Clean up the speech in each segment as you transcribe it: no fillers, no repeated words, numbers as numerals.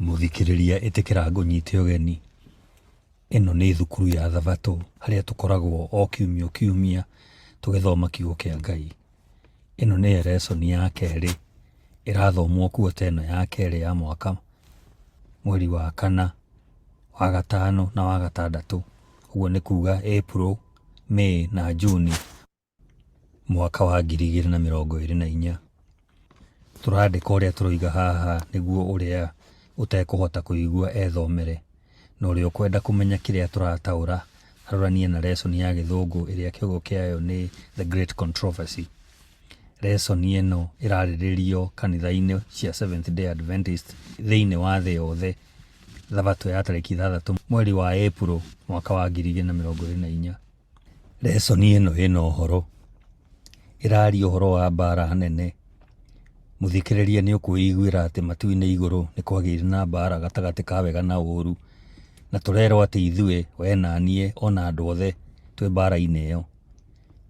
Mũthikĩrĩria ĩtĩkĩra ngũnyite ũgeni. Ĩno nĩ thukuru ya Thabatũ harĩa tũkoragwo o kiumia o kiumia tũgĩthoma kiugo kĩa Ngai. Ĩno nĩ lesson ya kerĩ ĩrathomwo quarter ĩno ya kerĩ ya mwaka mweri wa kana, wa gatano na wa gatandatũ. Ũguo nĩ kuga April, May na June. Mwaka wa 2024. Tũrandĩka ũrĩa tũroiga haha nĩguo ũrĩa ũtekũhota kũigua ethomere, na ũrĩa ũkwenda kũmenya kĩrĩa tũrataũra aroranie na lesson ya Gĩthũngũ ĩrĩa kĩongo kĩayo nĩ The Great Controversy. Lesson ĩno ĩrarĩrĩrio kanitha-inĩ cia Seventh Day Adventist thĩinĩ wa thĩ yothe Thabatũ ya tarĩki 6 mweri wa Ĩpuro mwaka wa 2024. Lesson ĩno ĩna ũhoro, ĩraria ũhoro wa mbara nene. Mũthikĩrĩria nĩ ũkwĩiguĩra atĩ matu-inĩ igũrũ nĩ kwagĩire na mbara gatagatĩ ka wega na ũru, na tũrerwo atĩ ithuĩ, we na niĩ ona andũ othe twĩ mbara-inĩ ĩyo.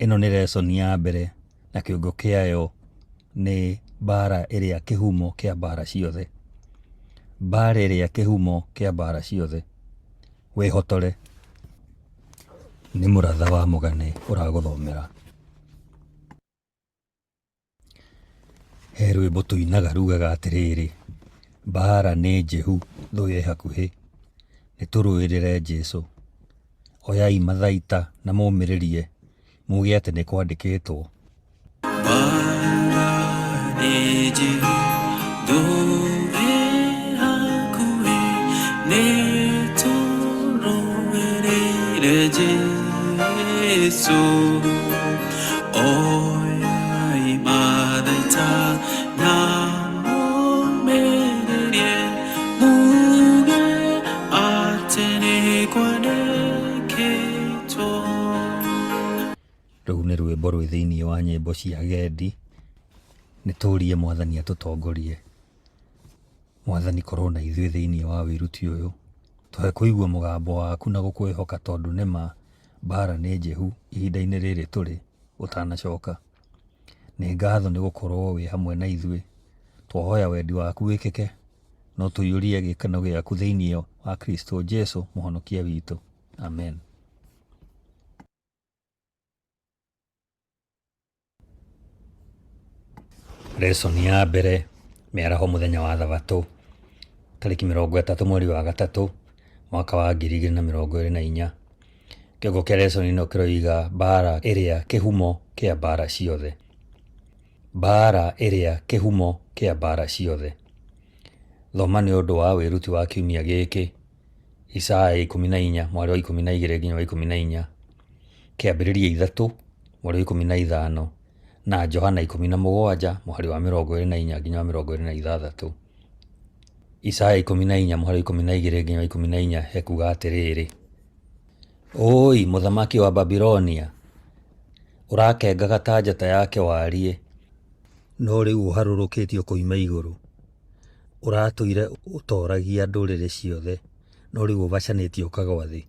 Ĩno nĩ lesson ya mbere na kĩongo kĩayo nĩ mbara ĩrĩa kĩhumo kĩa mbara ciothe. Mbara ĩrĩa kĩhumo kĩa mbara ciothe. Wĩhotore. Nĩ mũratha wa mũgane ũragũthomera. He rwĩmbo tũinaga rugaga atĩrĩrĩ, mbara nĩ njĩhu thũ ĩ hakuhĩ, nĩtũrũĩrĩre Jesũ. Oyai mathaita na mũmĩrĩrie, muge atĩ nĩ kwandĩkĩtwo. Mbara nĩ njĩhu, thũ ĩ hakuhĩ, nĩtũrũĩrĩre Jesũ. Oyai mathaita na mũmĩrĩrie, muge atĩ nĩ kwandĩkĩtwo. Rũu nĩ rwĩmbo rwĩ thĩinĩ wa nyĩmbo cia Agendi. Nĩ tũrie Mwathani atũtongorie. Mwathani korwo na ithuĩ thĩinĩ wa wĩruti ũyũ. Tũhe kũigua mũgambo waku na gũkwĩhoka tondũ nĩ ma mbara nĩ njĩhu ihinda-inĩ rĩrĩ tũrĩ ũtanacoka. Nĩ ngatho nĩ gũkorwo wĩ hamwe na ithuĩ. Twahoya wendi waku wĩkĩke no tũiyũrie gĩkeno gĩaku thĩinĩ wa Kristo Jesu mũhonokia witũ. Amen. Lesson ya mbere mĩaraho mũthenya wa Thabatũ tarĩki 30 mweri wa gatatũ mwaka wa 2024. Kĩongo kĩa lesson ĩno kĩroiga mbara ĩrĩa kĩhumo kĩa mbara ciothe. Mbara ĩrĩa kĩhumo kĩa mbara ciothe. Thoma nĩ ũndũ wa wĩruti wa kiumia gĩkĩ Isaya 14 mweri wa 12 nginya wa 14, Kĩambĩrĩria 3 mweri wa 15, na Johana 17 mũhari wa 24 nginya wa 26. Isaya 14 mũhari wa 12 nginya wa 14 hekuga atĩrĩrĩ, Ũũi mũthamaki wa Babilonia, ũrakengaga ta njata ya kĩwariĩ, no rĩu ũharũrũkĩtio koima igũrũ! Ũratũire ũtooragia ndũrĩrĩ ciothe, no rĩu ũbacanĩtio ũkagwa thĩ.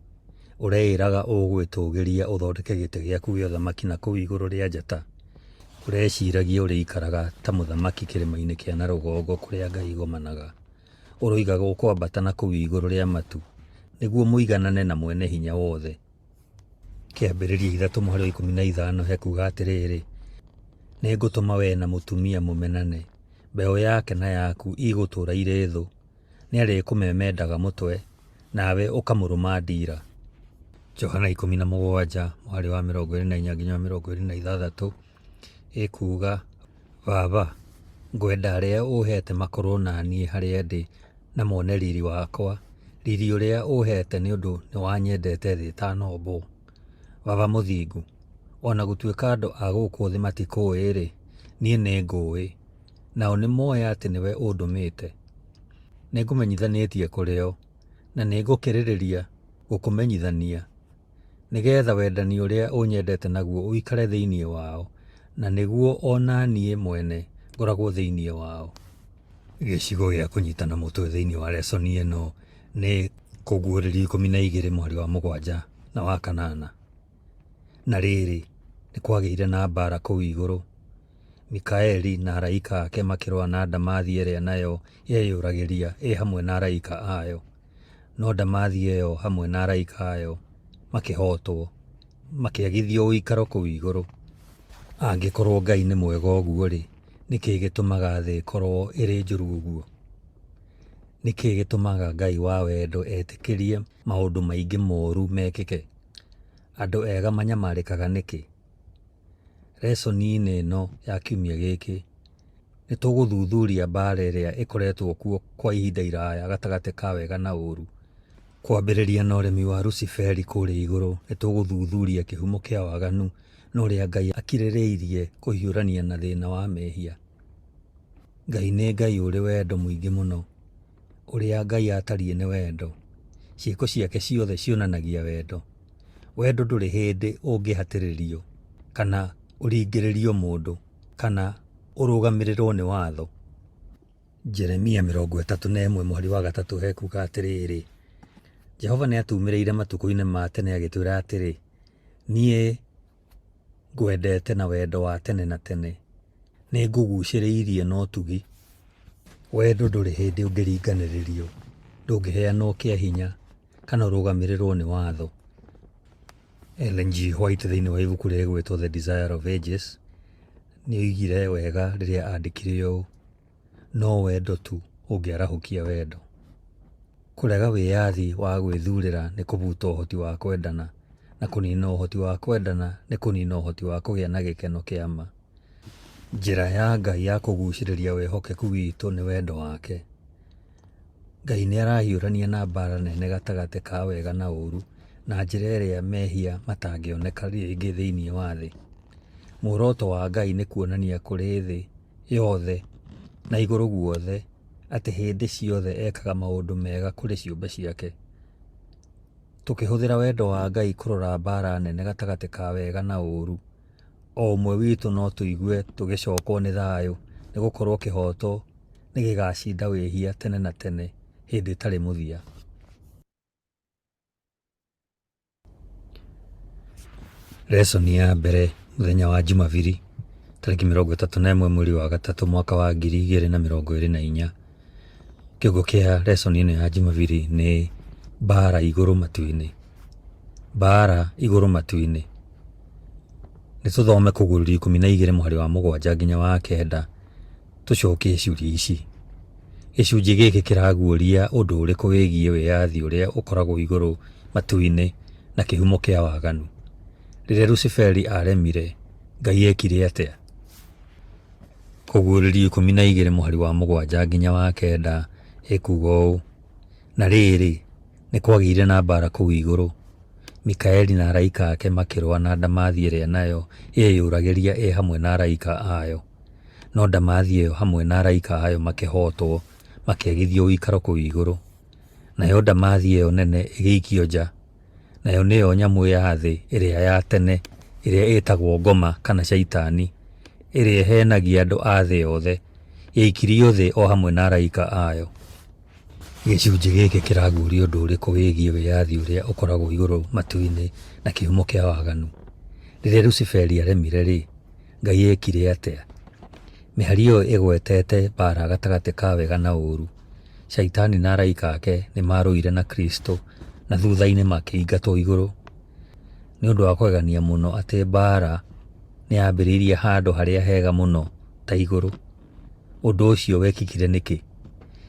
Ũreĩraga ũgwĩtũũgĩria ũthondeke gĩtĩ gĩaku gĩa ũthamaki na kũu igũrũ rĩa njata. Ũreciragia ũrĩikaraga ta mũthamaki kĩrĩma-inĩ kĩa na rũgongo kũrĩa ngai igomanaga. Ũroigaga ũkwambata na kũu igũrũ rĩa matu, nĩguo mũiganane na Mwene-Hinya-Wothe. Kĩambĩrĩria 3 mũhari wa 15 hekuga atĩrĩrĩ, Nĩngũtũma wee na mũtumia mũmenane, mbeũ yake na yaku igũtũũra irĩ thũ, nĩarĩkũmemendaga mũtwe, nawe ũkamũrũma ndiira. Johana 17 mũhari wa 24 nginya wa 26 ĩkuuga, Baba, ngwenda arĩa ũũheete makorũo na niĩ harĩa ndĩ na mone riri wakwa, riri ũrĩa ũũheete nĩ ũndũ nĩ wanyendete thĩ ĩtanombwo. Baba Mũthingu, o na gũtuĩka andũ a gũkũ thĩ matikũũĩ-rĩ, niĩ nĩ ngũũĩ, nao nĩ moĩ atĩ nĩwe ũndũmĩte. Nĩ ngũmenyithanĩtie kũrĩ o, na nĩ ngũkĩrĩrĩria gũkũmenyithania, nĩgeetha wendani ũrĩa ũnyendete naguo ũikare thĩinĩ wao, na nĩguo o na niĩ mwene ngoragwo thĩinĩ wao. Gĩcigo gĩa kũnyitana mũtwe thĩinĩ wa lesson ĩno nĩ Kũguũrĩrio 12 mũhari wa 7 na wa 8. Na rĩrĩ, nĩ kwagĩire na mbaara kũu igũrũ. Mikaeli na araika ake makĩrũa na ndamathia ĩrĩa nayo yeyũragĩria ĩ hamwe na araika ayo. No ndamathia ĩyo hamwe na araika ayo makĩhootwo, makĩagithio ũikaro kũu igũrũ. Angĩkorũo Ngai nĩ mwega ũguo-rĩ, nĩ kĩĩ gĩtũmaga thĩ ĩkorũo ĩrĩ njũru ũguo? Nĩ kĩĩ gĩtũmaga Ngai wa wendo etĩkĩrie maũndũ maingĩ moru mekĩke? Andũ ega manyamarĩkaga nĩkĩ? Resoni-inĩ ĩno ya kiumia gĩkĩ, nĩ tũgũthuthuria mbaara ĩrĩa ĩkoretwo kuo kwa ihinda iraya gatagatĩ ka wega na ũũru. Kwambĩrĩria na ũremi wa Luciferi kũrĩa igũrũ, nĩ tũgũthuthuria kĩhumo kĩa waganu na ũrĩa Ngai akirĩrĩirie kũhiũrania na thĩna wa mehia. Ngai nĩ Ngai ũrĩ wendo mũingĩ mũno. Ũrĩa Ngai atariĩ nĩ wendo. Ciĩko ciake ciothe cionanagia wendo. Wendo ndũrĩ hĩndĩ ũngĩhatĩrĩrio kana ũringĩrĩrio mũndũ kana ũrũgamĩrĩrwo nĩ watho. Jeremia 31 mũhari wa 3 hekuga atĩrĩrĩ, Jehova nĩatuumĩrĩire matukũ-inĩ ma tene agĩtwĩra atĩrĩ, Niĩ ngwendete na wendo wa tene na tene, nĩngũgucĩrĩirie na ũtugi. Wendo ndũrĩ hĩndĩ ũngĩringanĩrĩrio, ndũngĩheanwo kĩa hinya kana ũrũgamĩrĩrwo nĩ watho. Ellen G. White thĩinĩ wa ibuku rĩgwĩtwo The Desire of Ages nĩoigire wega rĩrĩa andĩkire ũũ, No wendo tu ũngĩarahũkia wendo. Kũrega wĩyathi wa gwĩthurĩra nĩ kũbuta ũhoti wa kwendana, na kũnina ũhoti wa kwendana nĩ kũnina ũhoti wa kũgĩa na gĩkeno kĩa ma. Njĩra ya Ngai ya kũgucĩrĩria wĩhokeku witũ nĩ wendo wake. Ngai nĩ arahiũrania na mbaara nene gatagatĩ ka wega na ũũru na njĩra ĩrĩa mehia matangĩoneka rĩngĩ thĩinĩ wa thĩ. Muoroto wa Ngai nĩ kuonania kũrĩ thĩ yothe na igũrũ guothe atĩ hĩndĩ ciothe ekaga maũndũ mega kũrĩ ciũmbe ciake. Tũkĩhũthĩra wendo wa Ngai kũrora mbaara nene gatagatĩ ka wega na ũũru, o ũmwe witũ no tũigue tũgĩcokwo nĩ thayũ nĩ gũkorũo kĩhooto nĩ gĩgacinda wĩhia tene na tene hĩndĩ ĩtarĩ mũthia. Lesson ya mbere mũthenya wa Jumabiri tarĩki 31 mweri wa gatatũ mwaka wa 2024. Kĩongo kĩa lesson ĩno ya Jumabiri nĩ mbara igũrũ matu-inĩ. Mbara igũrũ matu-inĩ. Nĩ tũthome Kũguũrĩrio 12 mũhari wa 7 nginya wa 9 tũcokie ciũria ici. Gĩcunjĩ gĩkĩ kĩraguũria ũndũ ũrĩkũ wĩgiĩ wĩyathi ũrĩa ũkoragwo igũrũ matu-inĩ na kĩhumo kĩa waganu? Rĩrĩa Luciferi aaremire, Ngai eekire atĩa? Kũguũrĩrio 12 mũhari wa 7 nginya wa 9 ĩkuuga ũũ, Na rĩrĩ, nĩ kwagĩire na mbaara kũu igũrũ, Mikaeli na araika ake makĩrũa na ndamathia ĩrĩa nayo yeyũragĩria ĩ hamwe na araika ayo. No ndamathia ĩyo hamwe na araika ayo makĩhootwo, makĩagithio ũikaro kũu igũrũ. Nayo ndamathia ĩyo nene ĩgĩikio nja, nayo nĩyo nyamũ ya thĩ ĩrĩa ya tene, ĩrĩa ĩtagwo Ngoma kana Shaitani, ĩrĩa ĩheenagia andũ a thĩ yothe, yaikirio thĩ o hamwe na araika ayo. Gĩcunjĩ gĩkĩ kĩraguũria ũndũ ũrĩkũ wĩgiĩ wĩyathi ũrĩa ũkoragwo igũrũ matu-inĩ na kĩhumo kĩa waganu? Rĩrĩa Luciferi aremire-rĩ, Ngai eekire atĩa? Mĩhari ĩyo ĩgwetete mbaara gatagatĩ ka wega na ũũru. Shaitani na araika ake nĩ maarũire na Kristo na thutha-inĩ makĩingatwo igũrũ. Nĩ ũndũ wa kũgegania mũno atĩ mbaara nĩ yambĩrĩirie handũ harĩa hega mũno ta igũrũ. Ũndũ ũcio wekĩkire nĩkĩ?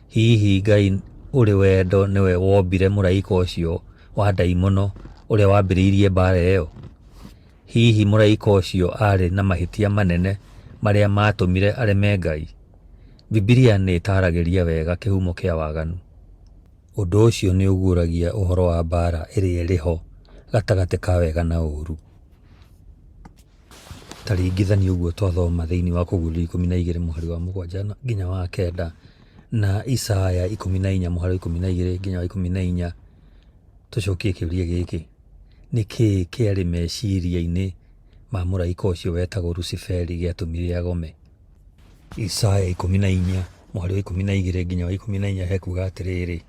Hihi Ngai ũrĩ wendo nĩwe wombire mũraika ũcio wa ndaimono ũrĩa wambĩrĩirie mbaara ĩyo? Hihi mũraika ũcio aarĩ na mahĩtia manene marĩa maatũmire areme Ngai? Bibilia nĩ ĩtaaragĩria wega kĩhumo kĩa waganu. Ũndũ ũcio nĩ ũguũragia ũhoro wa mbaara ĩrĩa ĩrĩ ho gatagatĩ ka wega na ũũru. Ta ringithania ũguo twathoma thĩinĩ wa Kũguũrĩrio 12 mũhari wa 7 nginya wa 9 na Isaya 14 mũhari wa 12 nginya wa 14, tũcokie kĩũria gĩkĩ, Nĩ kĩĩ kĩarĩ meciria-inĩ ma mũraika ũcio wetagwo Luciferi gĩatũmire agome? Isaya 14 mũhari wa 12 nginya wa 14 hekuga atĩrĩrĩ,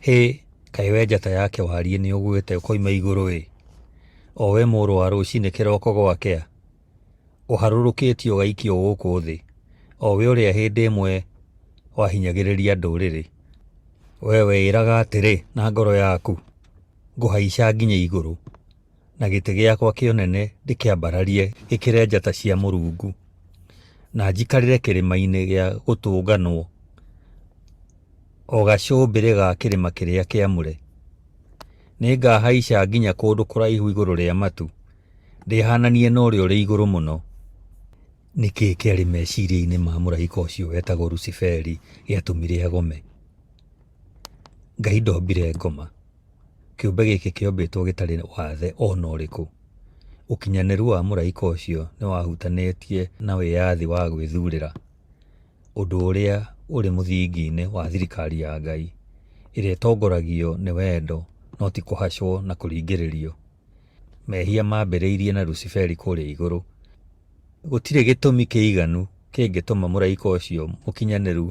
Hĩ, kaĩ we njata ya kĩwariĩ nĩũgwĩte ũkoima igũrũ-ĩ, o we mũrũ wa rũcinĩ kĩroko gwakĩa! Ũharũrũkĩtio ũgaikio gũkũ thĩ, o we ũrĩa hĩndĩ ĩmwe wahinyagĩrĩria ndũrĩrĩ. Wee weĩraga atĩrĩ na ngoro yaku, 'Ngũhaica nginye igũrũ, na gĩtĩ gĩakwa kĩa ũnene ndĩkĩambararie gĩkĩre njata cia Mũrungu, na njikarĩre kĩrĩma-inĩ gĩa gũtũnganwo, o gacũmbĩrĩ ga kĩrĩma kĩrĩa kĩamũre. Nĩngahaica nginya kũndũ kũraihu igũrũ rĩa matu, ndĩhananie na Ũrĩa ũrĩ Igũrũ Mũno. Nĩ kĩĩ kĩarĩ meciria-inĩ ma mũraika ũcio wetagwo Luciferi gĩatũmire agome? Ngai ndombire ngoma. Kĩũmbe gĩkĩ kĩombĩtwo gĩtarĩ wathe o na ũrĩkũ. Ũkinyanĩru wa mũraika ũcio nĩ wahutanĩtie na wĩyathi wa gwĩthurĩra, ũndũ ũrĩa ũrĩ mũthingi-inĩ wa thirikari ya Ngai, ĩrĩa ĩtongoragio nĩ wendo no ti kũhacwo na kũringĩrĩrio. Mehia maambĩrĩirie na Luciferi kũrĩa igũrũ. Gũtirĩ gĩtũmi kĩiganu kĩngĩtũma mũraika ũcio mũkinyanĩru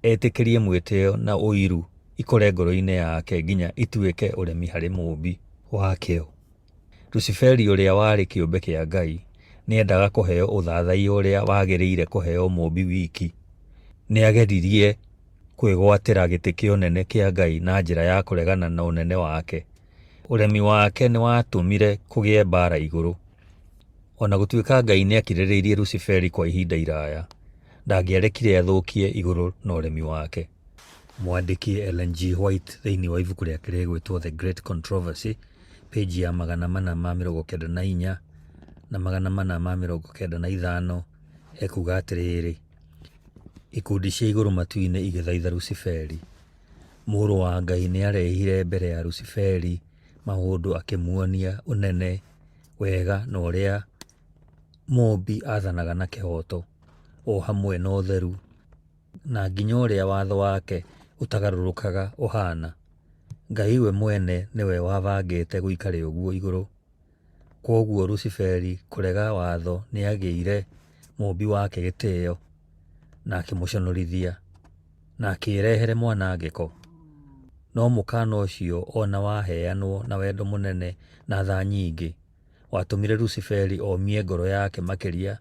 etĩkĩrie mwĩtĩo na ũiru ikũre ngoro-inĩ yake nginya ituĩke ũremi harĩ Mũũmbi wakĩo. Luciferi ũrĩa warĩ kĩũmbe kĩa Ngai, nĩ endaga kũheo ũthathaiya ũrĩa wagĩrĩire kũheo Mũũmbi wiki. Nĩ aageririe kwĩgwatĩra gĩtĩ kĩa ũnene kĩa Ngai na njĩra ya kũregana na ũnene wake. Ũremi wake nĩ watũmire kũgĩe mbaara igũrũ. O na gũtuĩka Ngai nĩ aakirĩrĩirie Luciferi kwa ihinda iraya, ndangĩarekire athũkie igũrũ na ũremi wake. Mwandĩki Ellen G. White thĩinĩ wa ibuku rĩake rĩgwĩtwo The Great Controversy, page ya 494 na 495 ekuuga atĩrĩrĩ, Ikundi cia igũrũ matu-inĩ igĩthaitha Luciferi. Mũrũ wa Ngai nĩ arehire mbere ya Luciferi maũndũ akĩmuonia ũnene, wega na ũrĩa Mũũmbi athanaga na kĩhooto, o hamwe na ũtheru, na nginya ũrĩa watho wake ũtagarũrũkaga ũhaana. Ngai we mwene nĩwe wabangĩte gũikare ũguo igũrũ. Kwoguo Luciferi kũrega watho nĩagĩire Mũũmbi wake gĩtĩo na akĩmũconorithia, na akĩĩrehere mwanangĩko. No mũkaana ũcio o na waheanwo na wendo mũnene na tha nyingĩ, watũmire Luciferi omie ngoro yake makĩria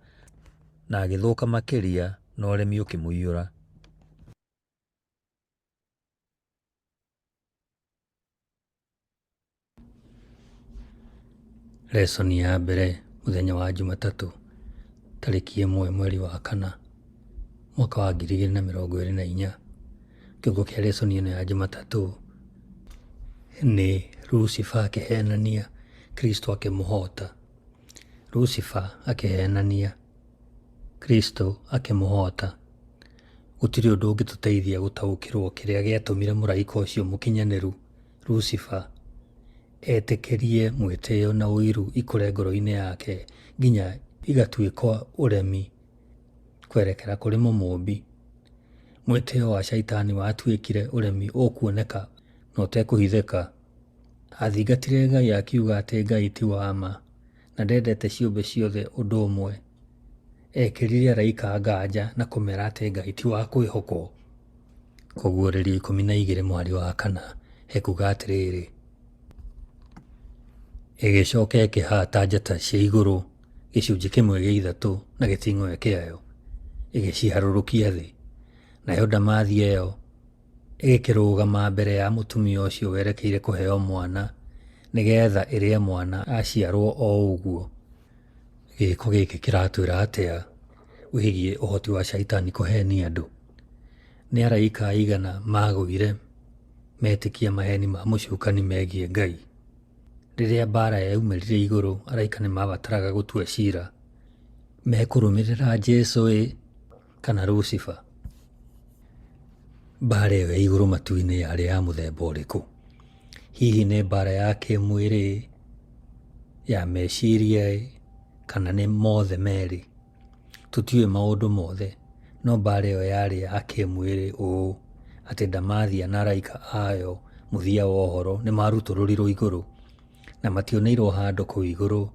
na agĩthũka makĩria na ũremi ũkĩmũiyũra. Lesson ya mbere mũthenya wa Jumatatũ tarĩki 1 mweri wa kana mwaka wa 2024. Kĩongo kĩa lesson ĩno ya Jumatatũ nĩ Lucifer akĩhenania, Kristo akĩmũhota. Lucifer akĩhenania, Kristo akĩmũhota. Gũtirĩ ũndũ ũngĩtũteithia gũtaũkĩrũo kĩrĩa gĩatũmire mũraika ũcio mũkinyanĩru, Lucifer, etĩkĩrie mwĩtĩo na ũiru ikũre ngoro-inĩ yake nginya igatuĩka ũremi kwerekera kũrĩ Mũmũũmbi. Mwĩtĩo wa Shaitani watuĩkire ũremi ũkuoneka na ũtekũhithĩka. Athingatire Ngai akiuga atĩ Ngai ti wa ma na ndendete ciũmbe ciothe ũndũ ũmwe. Ekĩrire araika nganja na kũmera atĩ Ngai ti wa kwĩhokwo. Kũguũrĩrio 12 mũhari wa 4 ekuuga atĩrĩrĩ, Ĩgĩcoka ĩkĩhaata njata cia igũrũ gĩcunjĩ kĩmwe gĩa ithatũ na gĩting'oe kĩayo, ĩgĩciharũrũkia thĩ. Nayo ndamathia ĩyo ĩgĩkĩrũgama mbere ya mũtumia ũcio werekeire kũheo mwana, nĩgetha ĩrĩe mwana aciarwo o ũguo. Gĩĩko gĩkĩ kĩratwĩra atĩa wĩgiĩ ũhoti wa Shaitani kũheenia andũ? Nĩ araika aigana maagũire metĩkia maheeni ma mũcukani megiĩ Ngai? Rĩrĩa mbaara yaumĩrire igũrũ, araika nĩ maabataraga gũtua ciira. Mekũrũmĩrĩra Jesu-ĩ kana Lucifer? Mbaara ĩyo ya igũrũ matu-inĩ yarĩ ya mũthemba ũrĩkũ? Hihi nĩ mbaara ya kĩmwĩrĩ, ya meciria, kana nĩ mothe merĩ? Tũtiũĩ maũndũ mothe, no mbaara ĩyo yarĩ ya kĩmwĩrĩ ũũ atĩ ndamathia na araika ayo mũthia wa ũhoro nĩ marutũrũrirwo igũrũ, na mationeirwo handũ kũu igũrũ.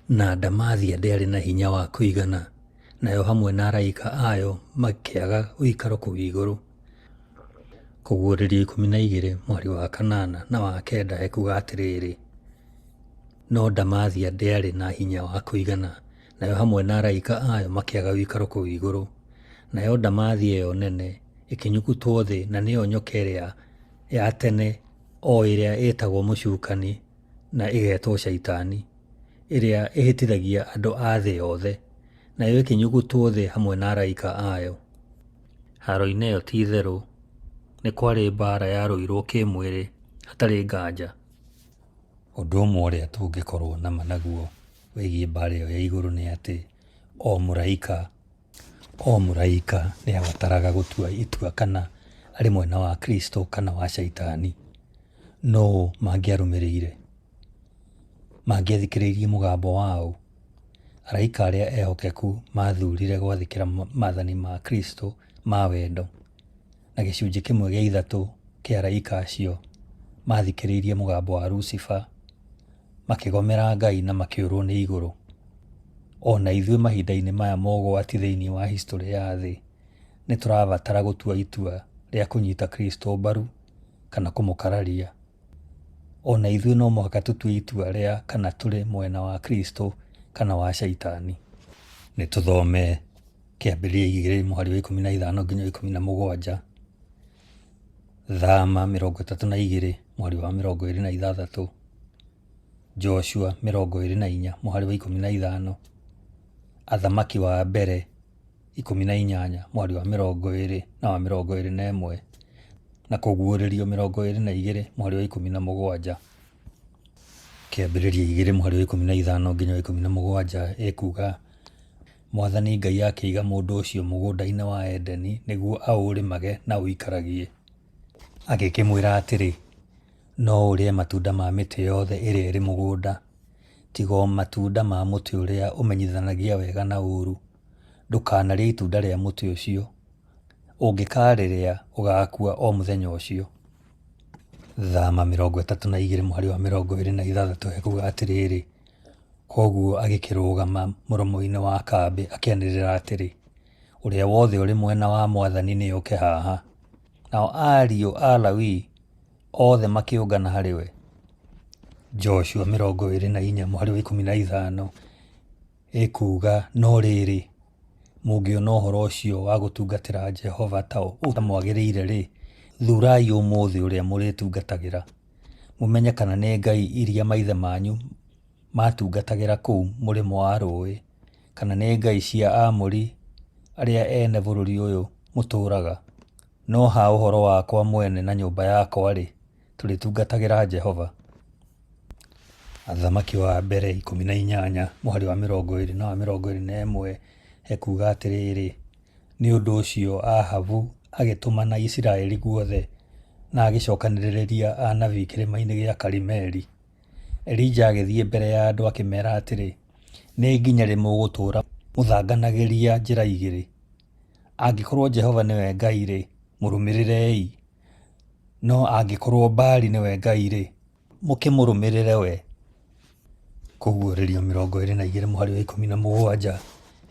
Na ndamathia ndĩarĩ na hinya wa kũigana, nayo hamwe na araika ayo makĩaga ũikaro kũu igũrũ. Kũguũrĩrio 12 mũhari wa 8 na wa 9 ekuuga atĩrĩrĩ, No ndamathia ndĩarĩ na hinya wa kũigana, nayo hamwe na araika ayo makĩaga ũikaro kũu igũrũ. Nayo ndamathia ĩyo nene ĩkĩnyugutwo thĩ, na nĩyo nyoka ĩrĩa ya tene, o ĩrĩa ĩtagwo Mũcukani na ĩgetwo Shaitani, ĩrĩa ĩhĩtithagia andũ a thĩ yothe, nayo ĩkĩnyugutwo thĩ hamwe na araika ayo. Haro-inĩ ĩyo ti-itherũ nĩ kwarĩ mbaara yarũirwo kĩĩmwĩrĩ hatarĩ nganja. Ũndũ ũmwe ũrĩa tũngĩkorũo na ma naguo wĩgiĩ mbaara ĩyo ya igũrũ nĩ atĩ o mũraika o mũraika nĩ abataraga gũtua itua kana arĩ mwena wa Kristo kana wa Shaitani. Nũũ mangĩarũmĩrĩire? Mangĩathikĩrĩirie mũgambo wa ũ? Araika arĩa ehokeku maathurire gwathĩkĩra maathani ma Kristo ma wendo, na gĩcunjĩ kĩmwe gĩa ithatũ kĩa araika acio maathikĩrĩirie mũgambo wa Lucifer, makĩgomera Ngai na makĩũrũo nĩ igũrũ. O na ithuĩ mahinda-inĩ maya ma ũgwati thĩinĩ wa historĩ ya thĩ, nĩ tũrabatara gũtua itua rĩa kũnyita Kristo mbaru kana kũmũkararia. O na ithuĩ no mũhaka tũtue itua rĩa kana tũrĩ mwena wa Kristo kana wa Shaitani. Nĩ tũthome Kĩambĩrĩria 2 mũhari wa 15 nginya 17, Thama 32 mũhari wa 26, Joshua 24 mũhari wa 15, Athamaki wa mbere 18 mũhari wa 20 na wa 21, na Kũguũrĩrio 22 mũhari wa 17. Kĩambĩrĩria 2 mũhari wa 15 nginya wa 17 ĩkuuga, Mwathani Ngai akĩiga mũndũ ũcio mũgũnda-inĩ wa Edeni nĩguo aũrĩmage na aũikaragie. Agĩkĩmwĩra atĩrĩ, No ũrĩe matunda ma mĩtĩ yothe ĩrĩa ĩrĩ mũgũnda, tiga o matunda ma mũtĩ ũrĩa ũmenyithanagia wega na ũũru, ndũkanarĩe itunda rĩa mũtĩ ũcio, ũngĩkarĩrĩa ũgaakua o mũthenya ũcio. Thama 32 mũhari wa 26 ekuuga atĩrĩrĩ, Kwoguo agĩkĩrũgama mũromo-inĩ wa kambĩ akĩanĩrĩra atĩrĩ, Ũrĩa wothe ũrĩ mwena wa mwathani nĩoke haha. Nao ariũ a Lawi othe makĩũngana harĩ we. Joshua 24 mũhari wa 15 ĩkuuga, No rĩrĩ, mũngĩona ũhoro ũcio wa gũtungatĩra Jehova ta ũtamwagĩrĩire-rĩ, thuurai ũmũthĩ ũrĩa mũrĩtungatagĩra, mũmenye kana nĩ ngai iria maithe manyu maatungatagĩra kũu mũrĩmo wa rũũĩ, kana nĩ ngai cia Aamori arĩa ene bũrũri ũyũ mũtũũraga. No ha ũhoro wakwa mwene na nyũmba yakwa-rĩ, tũrĩtungatagĩra Jehova. Athamaki wa mbere 18 mũhari wa 20 na wa 21 ekuuga atĩrĩrĩ, Nĩ ũndũ ũcio Ahabu agĩtũmana Isiraeli guothe na agĩcokanĩrĩria anabii kĩrĩma-inĩ gĩa Karimeli. Elija agĩthiĩ mbere ya andũ akĩmeera atĩrĩ, Nĩ nginya rĩ mũgũtũũra mũthanganagĩria njĩra igĩrĩ? Angĩkorũo Jehova nĩwe Ngai-rĩ, mũrũmĩrĩrei, no angĩkorũo Baali nĩwe Ngai-rĩ, mũkĩmũrũmĩrĩre we. Kũguũrĩrio 22 mũhari wa 17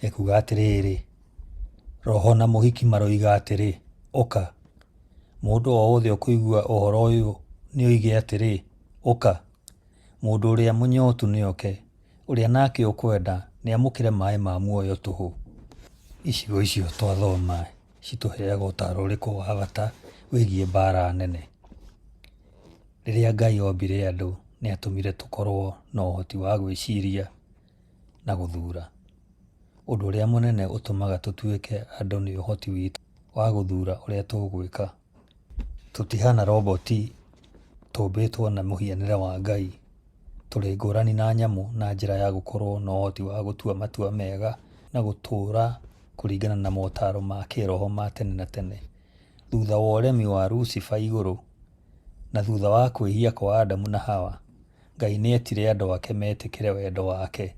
ekuuga atĩrĩrĩ, Roho na mũhiki maroiga atĩrĩ, Ũka. Mũndũ o wothe ũkũigua ũhoro ũyũ nĩoige atĩrĩ, Ũka. Mũndũ ũrĩa mũnyotu nĩoke, ũrĩa nake ũkwenda nĩamũkĩre maĩ ma muoyo tũhũ. Icigo icio twathoma citũheaga ũtaaro ũrĩkũ wa bata wĩgiĩ mbaara nene? Rĩrĩa Ngai ombire andũ, nĩ atũmire tũkorũo na ũhoti wa gwĩciria na gũthuura. Ũndũ ũrĩa mũnene ũtũmaga tũtuĩke andũ nĩ ũhoti witũ wa gũthuura ũrĩa tũgwĩka. Tũtihaana roboti, tũmbĩtwo na mũhianĩre wa Ngai. Tũrĩ ngũrani na nyamũ na njĩra ya gũkorũo na ũhoti wa gũtua matua mega na gũtũũra kũringana na motaaro ma kĩĩroho ma tene na tene. Thutha wa ũremi wa Lucifer igũrũ, na thutha wa kwĩhia kwa Adamu na Hawa, Ngai nĩ eetire andũ ake metĩkĩre wendo wake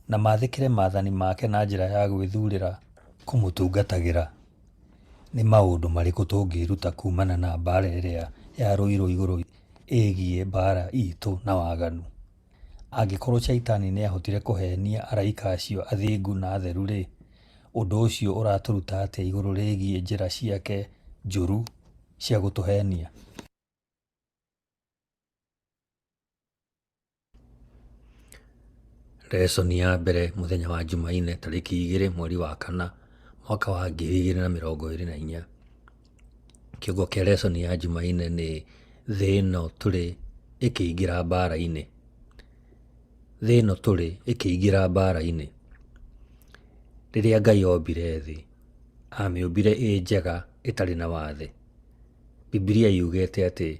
na mathĩkĩre maathani make na njĩra ya gwĩthuurĩra kũmũtungatagĩra. Nĩ maũndũ marĩkũ tũngĩĩruta kuumana na mbaara ĩrĩa yarũirũo igũrũ ĩgiĩ mbaara itũ na waganu? Angĩkorũo Shaitani nĩ aahotire kũheenia araika acio athingu na atheru-rĩ, ũndũ ũcio ũratũruta atĩa igũrũ rĩgiĩ njĩra ciake njũru cia gũtũheenia? Lesson ya mbere mũthenya wa Jumaine tarĩki 2 mweri wa 4 mwaka wa 2024. Kĩongo kĩa lesson ya Jumaine nĩ thĩ ĩno tũrĩ ĩkĩingĩra mbara-inĩ. Thĩ ĩno tũrĩ ĩkĩingĩra mbara-inĩ. Rĩrĩa Ngai ombire thĩ, amĩũmbire ĩ njega ĩtarĩ na wathe. Bibilia yugĩte atĩ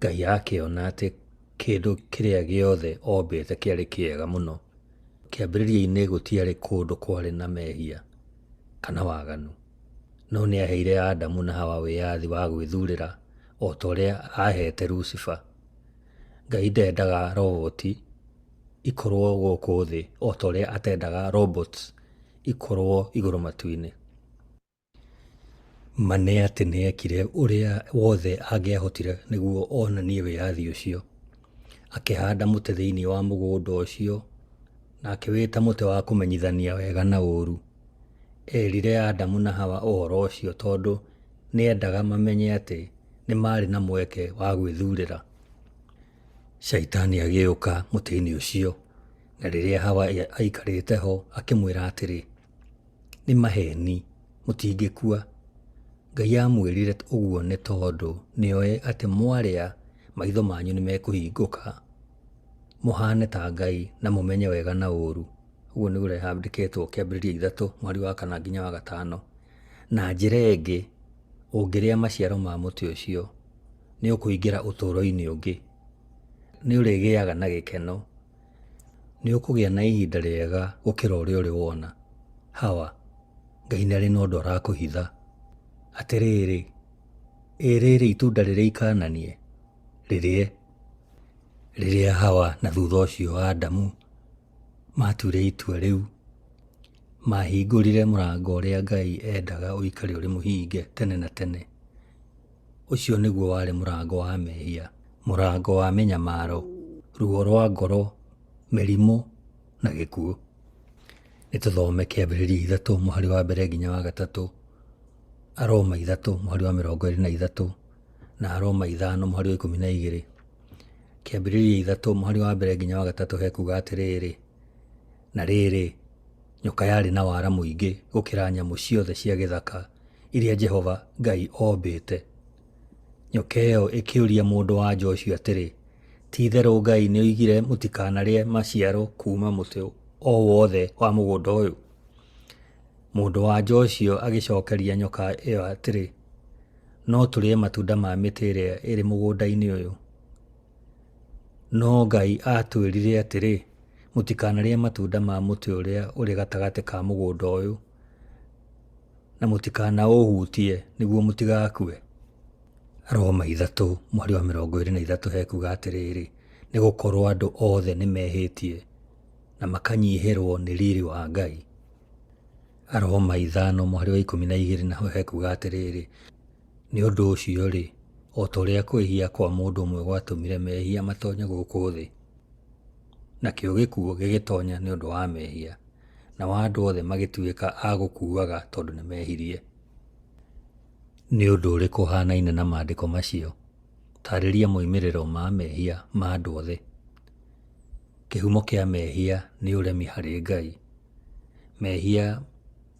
Ngai akĩona atĩ kĩndũ kĩrĩa gĩothe ombĩte kĩarĩ kĩega mũno. Kĩambĩrĩria-inĩ gũtiarĩ kũndũ kwarĩ na mehia kana waganu. No nĩ aheire Adamu na Hawa wĩyathi wa gwĩthurĩra o ta ũrĩa ahete Lucifer. Ngai ndendaga roboti ikorwo gũkũ thĩ o ta ũrĩa atendaga robots ikorwo igũrũ matu-inĩ. Ma nĩ atĩ nĩ eekire ũrĩa wothe angĩahotire nĩguo onanie wĩyathi ũcio. Akĩhanda mũtĩ thĩinĩ wa mũgũnda ũcio na akĩwĩta mũtĩ wa kũmenyithania wega na ũũru. Eerire Adamu na Hawa ũhoro ũcio tondũ nĩ eendaga mamenye atĩ nĩ maarĩ na mweke wa gwĩthuurĩra. Shaitani agĩũka mũtĩ-inĩ ũcio, na rĩrĩa Hawa aikarĩte ho akĩmwĩra atĩrĩ, "Nĩ maheeni, mũtingĩkua." Ngai aamwĩrire ũguo nĩ tondũ nĩ oĩ atĩ mwarĩa maitho manyu nĩ mekũhingũka, mũhaane ta Ngai na mũmenye wega na ũũru. Ũguo nĩguo ũrĩa handĩkĩtwo Kĩambĩrĩria 3 mũhari wa 4 nginya wa 5. Na njĩra ĩngĩ, ũngĩrĩa maciaro ma mũtĩ ũcio, nĩ ũkũingĩra ũtũũro-inĩ ũngĩ. Nĩ ũrĩgĩaga na gĩkeno. Nĩ ũkũgĩa na ihinda rĩega gũkĩra ũrĩa ũrĩ wona. Hawa, Ngai nĩ arĩ na ũndũ arakũhitha. Atĩrĩrĩ, ĩ rĩrĩ itunda rĩrĩa ikananie, rĩrĩe. Rĩrĩa Hawa na thutha ũcio Adamu maatuire itua rĩu, maahingũrire mũrango ũrĩa Ngai endaga ũikare ũrĩ mũhinge tene na tene. Ũcio nĩguo warĩ mũrango wa mehia, mũrango wa mĩnyamaro, ruo rwa ngoro, mĩrimũ na gĩkuũ. Nĩ tũthome Kĩambĩrĩria 3 mũhari wa 1 nginya wa 3, Aroma 3 mũhari wa 23 na Aroma 5 mũhari wa 12. Kĩambĩrĩria 3 mũhari wa 1 nginya wa 3 hekuga atĩrĩrĩ, na rĩrĩ, nyoka yarĩ na wara mũingĩ gũkĩra nyamũ ciothe cia gĩthaka iria Jehova Ngai ombĩte. Nyoka ĩyo ĩkĩũria mũndũ-wa-nja ũcio atĩrĩ, Ti-itherũ Ngai nĩoigire mũtikanarĩe maciaro kuuma mũtĩ o wothe wa mũgũnda ũyũ? Mũndũ-wa-nja ũcio agĩcookeria nyoka ĩyo atĩrĩ, No tũrĩe matunda ma mĩtĩ ĩrĩa ĩrĩ mũgũnda-inĩ ũyũ. No Ngai aatwĩrire atĩrĩ, 'Mũtikanarĩe matunda ma mũtĩ ũrĩa ũrĩ gatagatĩ ka mũgũnda ũyũ, na mũtikanaũhutie nĩguo mũtigakue.' Roma 3 mũhari wa 23 hekuga atĩrĩrĩ, nĩ gũkorwo andũ othe nĩ mehĩtie na makanyihĩrwo nĩ riri wa Ngai. Aroma 5 mũhari wa 12 naho hekuga atĩrĩrĩ, nĩ ũndũ ũcio-rĩ, o ta ũrĩa kwĩhia kwa mũndũ ũmwe gwatũmire mehia matonye gũkũ thĩ, nakĩo gĩkuũ gĩgĩtonya nĩ ũndũ wa mehia, nao andũ othe magĩtuĩka a gũkuaga tondũ nĩ mehirie. Nĩ ũndũ ũrĩkũ ũhanaine na maandĩko macio? Taarĩria moimĩrĩro ma mehia ma andũ othe. Kĩhumo kĩa mehia nĩ ũremi harĩ Ngai. Mehia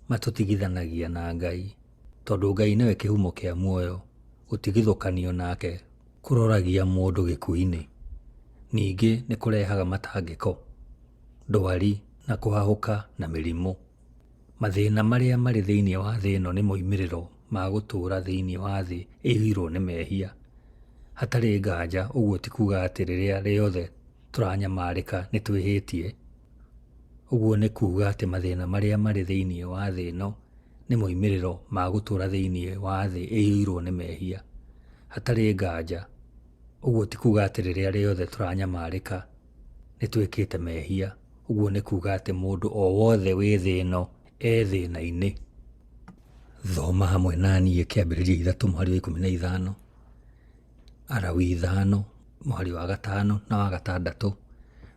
matũtigithanagia na Ngai. Tondũ Ngai nĩwe kĩhumo kĩa muoyo, gũtigithũkanio nake kũroragia mũndũ gĩkuũ-inĩ. Ningĩ nĩ kũrehaga matangĩko, ndwari na kũhahũka na mĩrimũ. Mathĩna marĩa marĩ thĩinĩ wa thĩ ĩno nĩ moimĩrĩro ma gũtũũra thĩinĩ wa thĩ ĩiyũirũo nĩ mehia. Hatarĩ nganja ũguo ti kuuga atĩ rĩrĩa rĩothe tũranyamarĩka nĩ twĩhĩtie. Ũguo nĩ kuuga atĩ mathĩna marĩa marĩ thĩinĩ wa thĩ ĩno nĩ moimĩrĩro ma gũtũũra thĩinĩ wa thĩ ĩiyũirũo nĩ mehia. Hatarĩ nganja ũguo ti kuuga atĩ rĩrĩa rĩothe tũranyamarĩka nĩ twĩkĩte mehia. Ũguo nĩ kuuga atĩ mũndũ o wothe wĩ thĩ ĩno e thĩna-inĩ. Thoma hamwe na niĩ Kĩambĩrĩria 3 mũhari wa 15, Alawii 5 mũhari wa 5 na wa 6,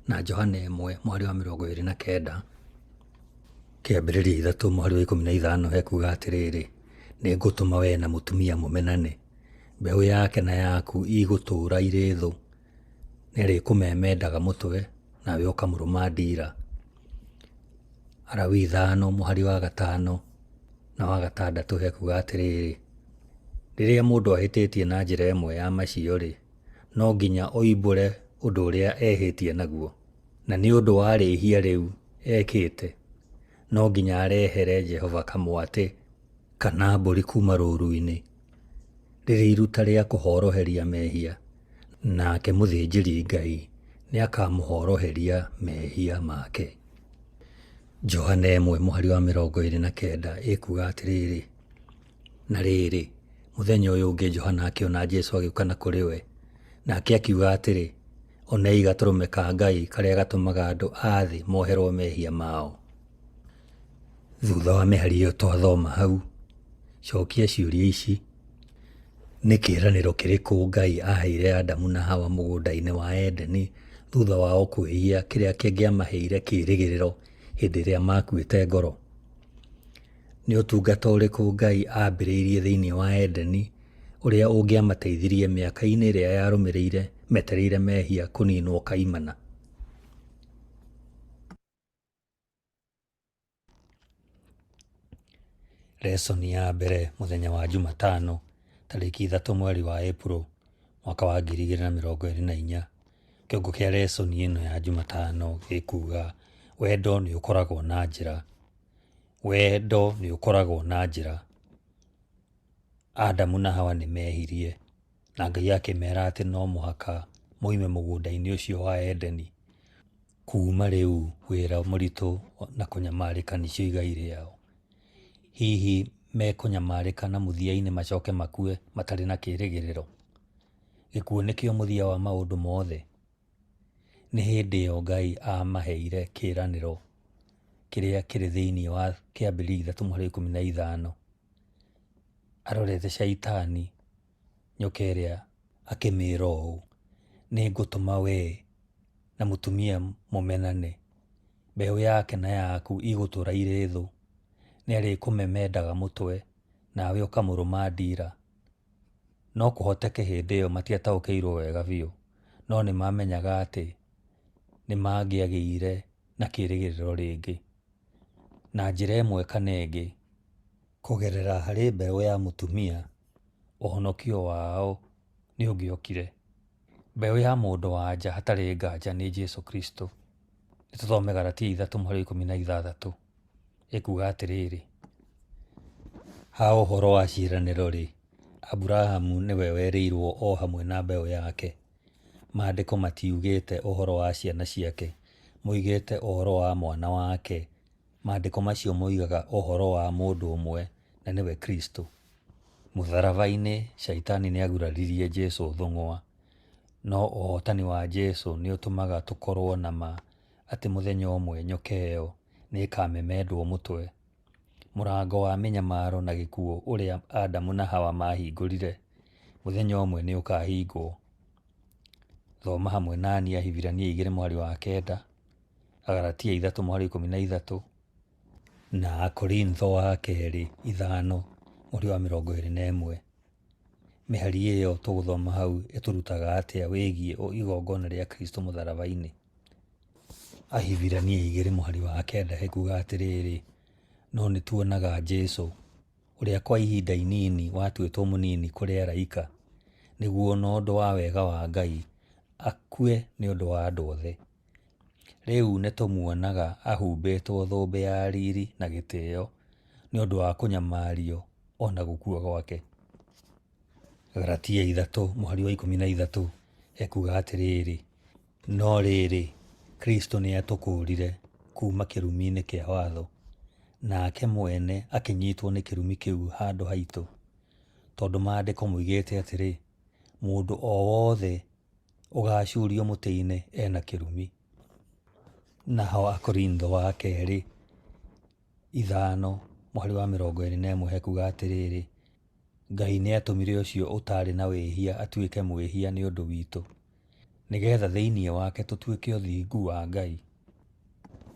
na Johana 1 mũhari wa 29. Kĩambĩrĩria 3 mũhari wa 15 hekuga atĩrĩrĩ, nĩ ngũtũma wee na mũtumia mũmenane, mbeũ yake na yaku igũtũũra irĩ thũ, nĩarĩkũmemendaga mũtwe, nawe ũkamũrũma ndiira. Alawii 5 mũhari wa 5 na wa 6 hekuga atĩrĩrĩ, rĩrĩa mũndũ ahĩtĩtie na njĩra ĩmwe ya macio-rĩ, no nginya oimbũre ũndũ ũrĩa ehĩtie naguo, na nĩ ũndũ wa rĩhia rĩu ekĩte, no nginya arehere Jehova kamwatĩ kana mbũri kuuma rũũru-inĩ, rĩrĩ iruta rĩa kũhoroheria mehia, nake mũthĩnjĩri-Ngai nĩakamũhoroheria mehia make. Johana 1 mũhari wa 29 ĩkuga atĩrĩrĩ, na rĩrĩ, mũthenya ũyũ ũngĩ Johana akĩona Jesũ agĩũka na kũrĩ we, nake akiuga atĩrĩ, onei gatũrũme ka Ngai karĩa gatũmaga andũ a thĩ moherwo mehia mao. Thutha wa mĩhari ĩyo twathoma hau, cokia ciũria ici. Nĩ kĩĩranĩro kĩrĩkũ Ngai aaheire Adamu na Hawa mũgũnda-inĩ wa Edeni thutha wao kwĩhia kĩrĩa kĩngĩamaheire kĩĩrĩgĩrĩro hĩndĩ ĩrĩa maakuĩte ngoro? Nĩ ũtungata ũrĩkũ Ngai aambĩrĩirie thĩinĩ wa Edeni ũrĩa ũngĩamateithirie mĩaka-inĩ ĩrĩa yarũmĩrĩire metereire mehia kũniinwo kaimana? Lesson ya mbere mũthenya wa Jumatano tarĩki 3 mweri wa Ĩpuro mwaka wa 2024. Kĩongo kĩa lesson ĩno ya Jumatano gĩkuga wendo nĩ ũkoragwo na njĩra. Wendo nĩ ũkoragwo na njĩra. Adamu na Hawa nĩ mehirie na Ngai akĩmera atĩ no mũhaka moime mũgũnda-inĩ ũcio wa Edeni. Kuuma rĩu wĩra mũritũ na kũnyamarĩka nĩcio igai rĩao. Hihi mekũnyamarĩka na mũthia-inĩ macoke makue matarĩ na kĩĩrĩgĩrĩro? Gĩkuũ nĩkĩo mũthia wa maũndũ mothe? Nĩ hĩndĩ ĩyo Ngai aamaheire kĩĩranĩro kĩrĩa kĩrĩ thĩinĩ wa Kĩambĩrĩria 3:15. Arorete Shaitani, nyoka ĩrĩa, akĩmĩĩra ũũ, nĩngũtũma wee na mũtumia mũmenane, mbeũ yake na yaku igũtũũra irĩ thũ, nĩarĩkũmemendaga mũtwe, nawe ũkamũrũma ndiira. No kũhoteke hĩndĩ ĩyo matiataũkĩirũo wega biũ, no nĩ maamenyaga atĩ nĩ mangĩagĩire na kĩĩrĩgĩrĩro rĩngĩ. Na njĩra ĩmwe kana ĩngĩ, kũgerera harĩ mbeũ ya mũtumia, ũhonokio wao nĩ ũngĩokire. Mbeũ ya mũndũ wa nja hatarĩ nganja nĩ Jesu Kristo. Nĩ tũthome Galatia 3:16. Ĩkuga atĩrĩrĩ, ha ũhoro wa ciĩranĩro-rĩ, Aburahamu nĩwe werĩirwo o hamwe na mbeũ yake. Maandĩko matiugĩte ũhoro wa ciana ciake, moigĩte ũhoro wa mwana wake. Maandĩko macio moigaga ũhoro wa mũndũ ũmwe, na nĩwe Kristo. Mũtharaba-inĩ, Shaitani nĩaguraririe Jesu thũng'wa, no ũhotani wa Jesu nĩũtũmaga tũkorwo na ma atĩ mũthenya ũmwe nyoka ĩyo nĩĩkamemendwo mũtwe. Mũrango wa mĩnyamaro na gĩkuũ ũrĩa Adamu na Hawa maahingũrire, mũthenya ũmwe nĩũkahingwo. Thoma hamwe na niĩ Ahibirania 2 mũhari wa 9, Agalatia 3 mũhari 13, na Akorintho wa kerĩ 5 mũhari wa 21. Mĩhari ĩyo tũgũthoma hau ĩtũrutaga atĩa wĩgiĩ igongona rĩa Kristo mũtharaba-inĩ? Ahibirania 2 mũhari wa 9 ĩkuga atĩrĩrĩ, no nĩtuonaga Jesu, ũrĩa kwa ihinda inini watuĩtwo mũnini kũrĩ araika, nĩguo na ũndũ wa wega wa Ngai akue nĩ ũndũ wa andũ othe. Rĩu nĩtũmuonaga ahumbĩtwo thũmbĩ ya riri na gĩtĩo nĩ ũndũ wa kũnyamario o na gũkua gwake. Galatia 3 mũhari wa 13 ekuga atĩrĩrĩ, no rĩrĩ, Kristo nĩatũkũũrire kuuma kĩrumi-inĩ kĩa watho, nake mwene akĩnyitwo nĩ kĩrumi kĩu handũ haitũ, tondũ maandĩko moigĩte atĩrĩ, mũndũ o wothe ũgacuurio mũtĩ-inĩ ena kĩrumi. Naho Akorintho wa kerĩ 5 mũhari wa 21 hekuga atĩrĩrĩ, Ngai nĩatũmire ũcio ũtaarĩ na wĩhia atuĩke mwĩhia nĩ ũndũ witũ, nĩgetha thĩinĩ wake tũtuĩke ũthingu wa Ngai.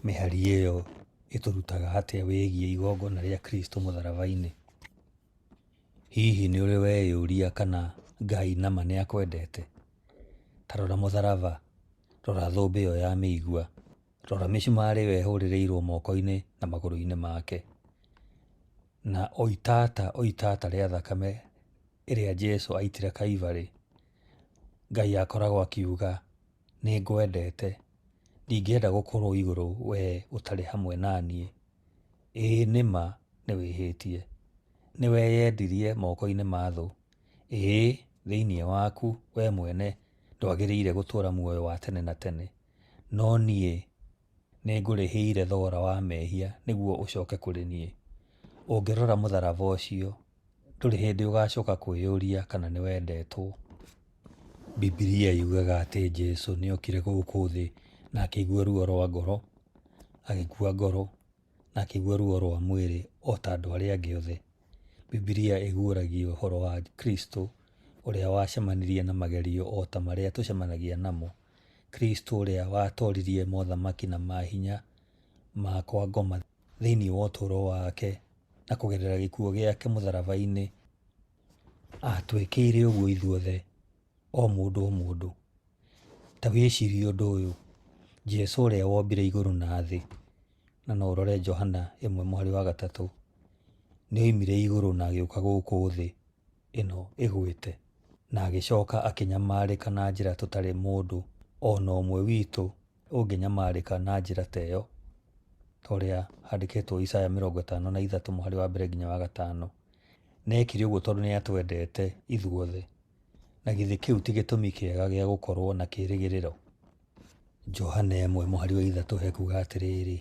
Mĩhari ĩyo ĩtũrutaga atĩa wĩgiĩ igongona rĩa Kristo mũtharaba-inĩ? Hihi nĩ ũrĩ weyũria kana Ngai nama nĩakwendete? Ta rora mũtharaba, rora thũmbĩ ĩyo ya mĩigua, Rora mĩcumarĩ ĩyo ĩhũrĩrĩirwo moko-inĩ na magũrũ-inĩ make. Na o itata o itata rĩa thakame ĩrĩa Jesu aitire Kaibarĩ, Ngai akoragwo akiuga, nĩ ngwendete, ndingĩenda gũkorwo igũrũ wee ũtarĩ hamwe na niĩ. Ĩĩ nĩ ma nĩ wĩhĩtie, nĩ weyendirie moko-inĩ ma thũ. Ĩĩ thĩinĩ waku wee mwene ndwagĩrĩire gũtũũra muoyo wa tene na tene. No niĩ nĩ ngũrĩhĩire thogora wa mehia nĩguo ũcoke kũrĩ niĩ. Ũngĩrora mũtharaba ũcio, ndũrĩ hĩndĩ ũgacoka kwĩyũria kana nĩ wendetwo. Bibilia yugaga atĩ Jesu nĩ okire gũkũ thĩ na akĩigua ruo rwa ngoro, agĩkua ngoro, na akĩigua ruo rwa mwĩrĩ o ta andũ arĩa angĩ othe. Bibilia ĩguũragia ũhoro wa Kristo ũrĩa wacemanirie na magerio o ta marĩa tũcemanagia namo. Kristo ũrĩa watoririe mothamaki na mahinya ma kwa ngoma thĩinĩ wa ũtũũro wake na kũgerera gĩkuũ gĩake mũtharaba-inĩ. Atwĩkĩire ũguo ithuothe, o mũndũ o mũndũ. Ta wĩcirie ũndũ ũyũ, Jesu ũrĩa wombire igũrũ na thĩ, na no ũrore Johana ĩmwe mũhari wa gatatũ, nĩ oimire igũrũ na agĩũka gũkũ thĩ ĩno ĩgwĩte, na agĩcoka akĩnyamarĩka na njĩra tũtarĩ mũndũ o na ũmwe witũ ũngĩnyamarĩka na njĩra ta ĩyo, ta ũrĩa handĩkĩtwo Isaya 53 mũhari wa mbere nginya wa gatano. Na ekire ũguo tondũ nĩ atwendete ithuothe. Na githĩ kĩu ti gĩtũmi kĩega gĩa gũkorũo na kĩĩrĩgĩrĩro? Johana ĩmwe mũhari wa ithatũ hekuga atĩrĩrĩ,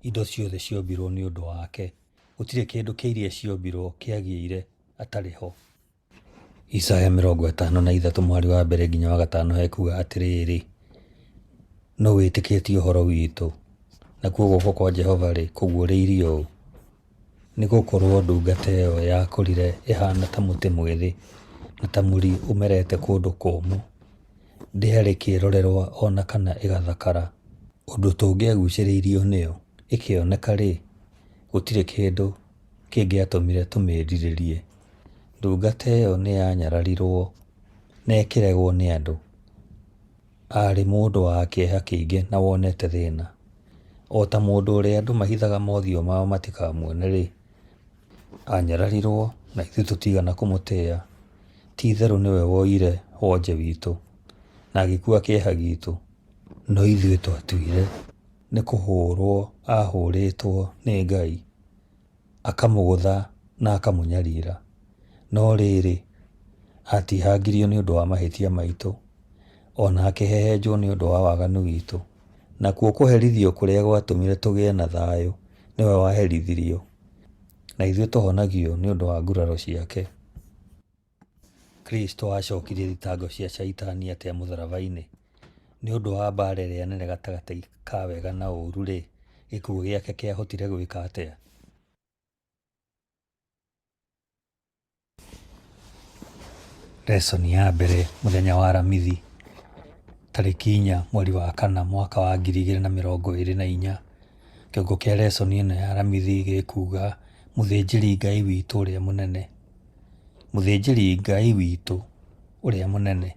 indo ciothe ciombirwo nĩ ũndũ wake, gũtirĩ kĩndũ kĩa iria ciombirwo kĩagĩire atarĩ ho. Isaya 53 mũhari wa mbere nginya wa gatano hekuga atĩrĩrĩ, nũ wĩtĩkĩtie ũhoro witũ? Nakuo guoko kwa Jehova-rĩ, kũguũrĩirio ũ? Nĩ gũkorũo ndungata ĩyo yakũrire ĩhaana ta mũtĩ mwĩthĩ, na ta mũri ũmerete kũndũ kũũmũ. Ndĩarĩ kĩĩrorerwa o na kana ĩgathakara, ũndũ tũngĩagucĩrĩirio nĩyo. Ĩkĩoneka-rĩ, gũtirĩ kĩndũ kĩngĩatũmire tũmĩĩrirĩrie. Ndungata ĩyo nĩ yanyararirũo na ĩkĩregwo nĩ andũ. Aarĩ mũndũ wa kĩeha kĩingĩ na wonete thĩna. O ta mũndũ ũrĩa andũ mahithaga mothiũ mao matikamuone-rĩ, aanyararirũo na ithuĩ tũtiigana kũmũtĩa. Ti-itherũ nĩwe woire wonje witũ, na agĩkuua kĩeha gitũ, no ithuĩ twatuire nĩ kũhũrũo aahũrĩtwo nĩ Ngai, akamũgũtha na akamũnyarira. No rĩrĩ, aatihangirio nĩ ũndũ wa mahĩtia maitũ, o na akĩhehenjwo nĩ ũndũ wa waganu witũ. Nakuo kũherithio kũrĩa gwatũmire tũgĩe na thayũ nĩwe waherithirio, na ithuĩ tũhonagio nĩ ũndũ wa nguraro ciake. Kristo aacokirie thitango cia Shaitani atĩa mũtharaba-inĩ? Nĩ ũndũ wa mbaara ĩrĩa nene gatagatĩ ka wega na ũũru-rĩ, gĩkuũ gĩake kĩahotire gwĩka atĩa? Lesson ya mbere mũthenya wa Aramithi, tarĩki 4 mweri wa kana mwaka wa 2024. Kĩongo kĩa lesson ĩno ya Aramithi gĩkuga mũthĩnjĩri Ngai witũ ũrĩa mũnene. Mũthĩnjĩri Ngai witũ ũrĩa mũnene.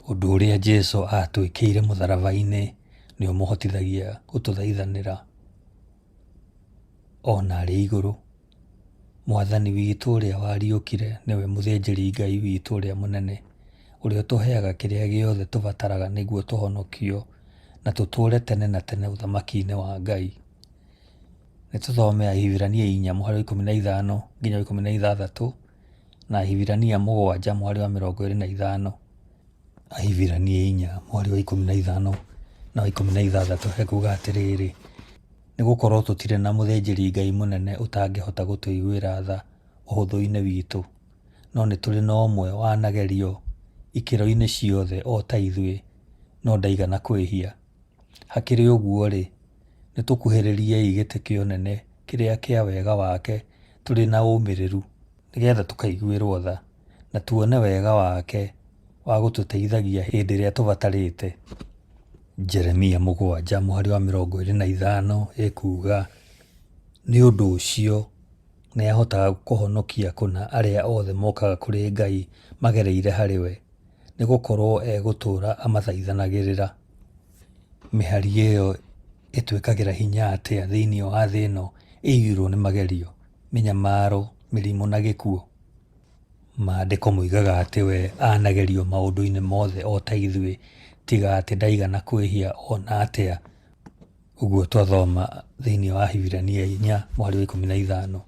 Ũndũ ũrĩa Jesu atwĩkĩire mũtharaba-inĩ nĩ ũmũhotithagia gũtũthaithanĩra ona arĩ igũrũ. Mwathani witũ ũrĩa wariũkire nĩwe mũthĩnjĩri Ngai witũ ũrĩa mũnene, ũrĩa ũtũheaga kĩrĩa gĩothe tũbataraga nĩguo tũhonokio na tũtũũre tene na tene ũthamaki-inĩ wa Ngai. Nĩ tũthome Ahibirania 4 mũhari wa 15 nginya 16 na Ahibirania 7 mũhari wa 25. Ahibirania 4 mũhari wa 15 na wa 16 hekuga atĩrĩrĩ, nĩ gũkorwo tũtirĩ na mũthĩnjĩri Ngai mũnene ũtangĩhota gũtũiguĩra tha ũhũthũ-inĩ witũ, no nĩ tũrĩ na ũmwe wanagerio ikĩro-inĩ ciothe o ta ithuĩ, no ndaigana kwĩhia. Hakĩrĩ ũguo-rĩ, nĩ tũkuhĩrĩriei gĩtĩ kĩa ũnene kĩrĩa kĩa wega wake tũrĩ na ũmĩrĩru, nĩgetha tũkaiguĩrwo tha, na tuone wega wake wa gũtũteithagia hĩndĩ ĩrĩa tũbatarĩte. Jeremia 7 mũhari wa 25 ĩkuuga, nĩ ũndũ ũcio nĩ ahotaga kũhonokia kũna arĩa othe mokaga kũrĩ Ngai magereire harĩ we, nĩ gũkorũo egũtũũra amathaithanagĩrĩra. Mĩhari ĩyo ĩtwĩkagĩra hinya atĩa thĩinĩ wa thĩ ĩno ĩiyũirũo nĩ magerio, mĩnyamaro, mĩrimũ na gĩkuũ? Maandĩko moigaga atĩ we anagerio maũndũ-inĩ mothe o ta ithuĩ, tiga atĩ ndaigana kwĩhia o na atĩa. Ũguo twathoma thĩinĩ wa Ahibirania 4 mũhari wa 15.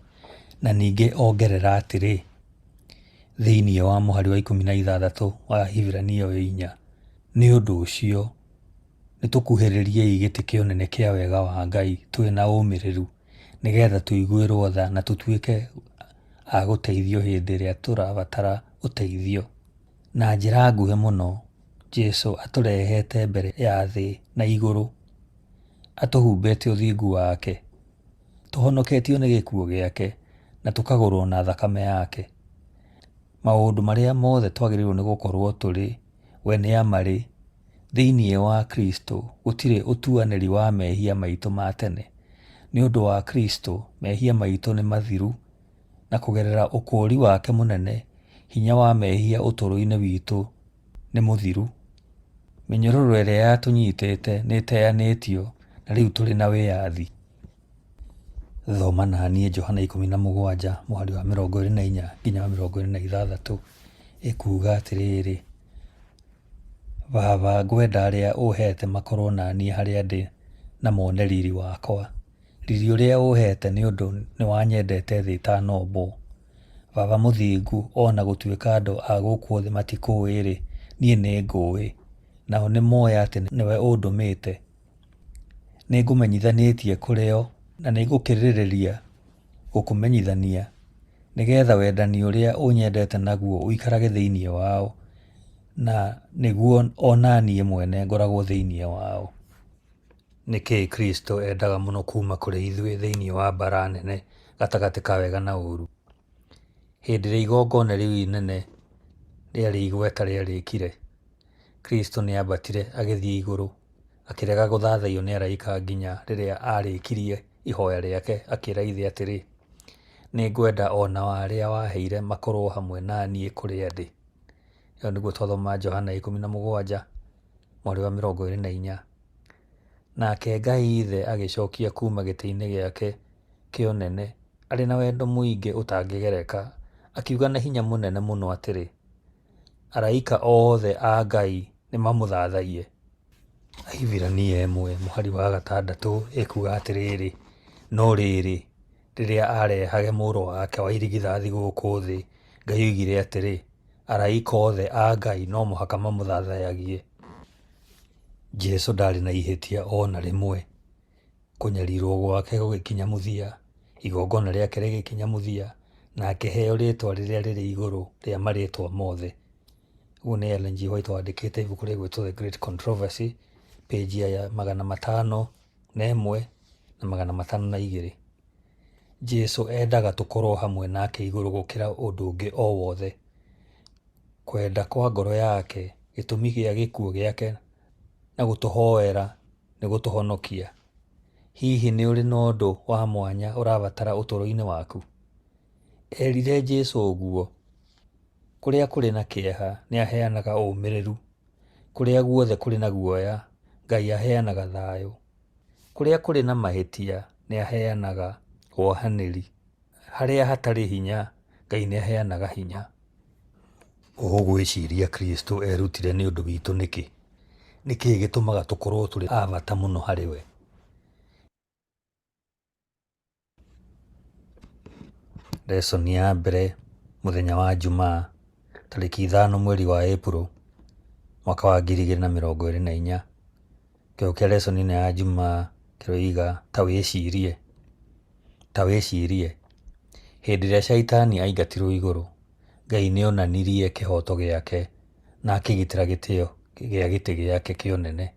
Na ningĩ ongerera atĩrĩ, thĩinĩ wa mũhari wa 16 wa Ahibirania ĩyo 4, nĩ ũndũ ũcio nĩtũkuhĩrĩriei gĩtĩ kĩa ũnene kĩa wega wa Ngai twĩ na ũmĩrĩru, nĩgetha tũiguĩrwo tha na tũtuĩke a gũteithio hĩndĩ ĩrĩa tũrabatara ũteithio. Na njĩra nguhĩ mũno, Jesu atũrehete mbere ya thĩ na igũrũ. Atũhumbĩte ũthingu wake. Tũhonoketio nĩ gĩkuũ gĩake na tũkagũrwo na thakame yake. Maũndũ marĩa mothe twagĩrĩirwo nĩ gũkorwo tũrĩ, we nĩ amarĩ. Thĩinĩ wa Kristo gũtirĩ ũtuanĩri wa mehia maitũ ma tene. Nĩ ũndũ wa Kristo, mehia maitũ nĩ mathiru, na kũgerera ũkũũri wake mũnene, hinya wa mehia ũtũũro-inĩ witũ nĩ mũthiru. Mĩnyororo ĩrĩa yatũnyitĩte nĩ ĩteanĩtio na rĩu tũrĩ na wĩyathi. Thoma na niĩ Johana 17 mũhari wa 24 nginya wa 26 ĩkuuga atĩrĩrĩ, Baba, ngwenda arĩa ũũheete makorũo na niĩ harĩa ndĩ na mone riri wakwa, riri ũrĩa ũũheete nĩ ũndũ nĩwanyendete thĩ ĩtanombwo. Baba mũthingu, o na gũtuĩka andũ a gũkũ thĩ matikũũĩ-rĩ, niĩ nĩngũũĩ, nao nĩmoĩ atĩ nĩwe ũndũmĩte. Nĩngũmenyithanĩtie kũrĩ o, na nĩngũkĩrĩrĩria gũkũmenyithania, nĩgeetha wendani ũrĩa ũnyendete naguo ũikarage thĩinĩ wao, na nĩguo o na niĩ mwene ngoragwo thĩinĩ wao. Nĩ kĩĩ Kristo endaga mũno kuuma kũrĩ ithuĩ thĩinĩ wa mbaara nene gatagatĩ ka wega na ũũru? Hĩndĩ ĩrĩa igongona rĩu inene rĩarĩ igweta rĩarĩkire, Kristo nĩ ambatire agĩthiĩ igũrũ, akĩrega gũthathaiyo nĩ araika nginya rĩrĩa aarĩkirie ihoya rĩake akĩra Ithe atĩrĩ, Nĩ ngwenda o nao arĩa waheire makorũo hamwe na niĩ kũrĩa ndĩ. Ĩyo nĩguo twathoma Johana 17 mũhari wa 24. Nake Ngai Ithe agĩcokia kuuma gĩtĩ-inĩ gĩake kĩa ũnene arĩ na wendo mũingĩ ũtangĩgereka, akiuga na hinya mũnene mũno atĩrĩ, Araika othe a Ngai nĩ mamũthathaiye. Ahibirania 1 mũhari wa 6 ĩkuuga atĩrĩrĩ, No rĩrĩ, rĩrĩa aarehage Mũrũ wake wa irigithathi gũkũ thĩ, Ngai oigire atĩrĩ, Araika othe a Ngai no mũhaka mamũthathayagie. Jesu ndaarĩ na ihĩtia o na rĩmwe. Kũnyarirũo gwake gũgĩkinya mũthia, igongona rĩake rĩgĩkinya mũthia, na akĩheo rĩĩtwa rĩrĩa rĩrĩ igũrũ rĩa marĩĩtwa mothe. Ũguo nĩ Ellen G. White wandĩkĩte ibuku rĩgwĩtwo The Great Controversy, page ya 501 na 502. Jesu endaga tũkorũo hamwe nake igũrũ gũkĩra ũndũ ũngĩ o wothe. Kwenda kwa ngoro yake, gĩtũmi gĩa gĩkuũ gĩake na gũtũhoera nĩ gũtũhonokia. Hihi nĩ ũrĩ na ũndũ wa mwanya ũrabatara ũtũũro-inĩ waku? Eerire Jesu ũguo. Kũrĩa kũrĩ na kĩeha nĩ aheanaga ũmĩrĩru. Kũrĩa guothe kũrĩ na guoya, Ngai aheanaga thayũ. Kũrĩa kũrĩ na mahĩtia nĩ aheanaga wohanĩri. Harĩa hatarĩ hinya, Ngai nĩ aheanaga hinya. Ũgwĩciria Kristo eerutire nĩ ũndũ witũ nĩkĩ? Nĩ kĩĩ gĩtũmaga tũkorũo tũrĩ a bata mũno harĩ we? Lesson ya mbere mũthenya wa Jumaa tarĩki 5 mweri wa Ĩpuro mwaka wa 2024. Kĩongo kĩa lesson ĩno ya Jumaa kĩroiga ta wĩcirie, ta wĩcirie. Hĩndĩ ĩrĩa Shaitani aingatirwo igũrũ, Ngai nĩ onanirie kĩhooto gĩake na akĩgitĩra gĩtĩo gĩa gĩtĩ gĩake kĩa ũnene.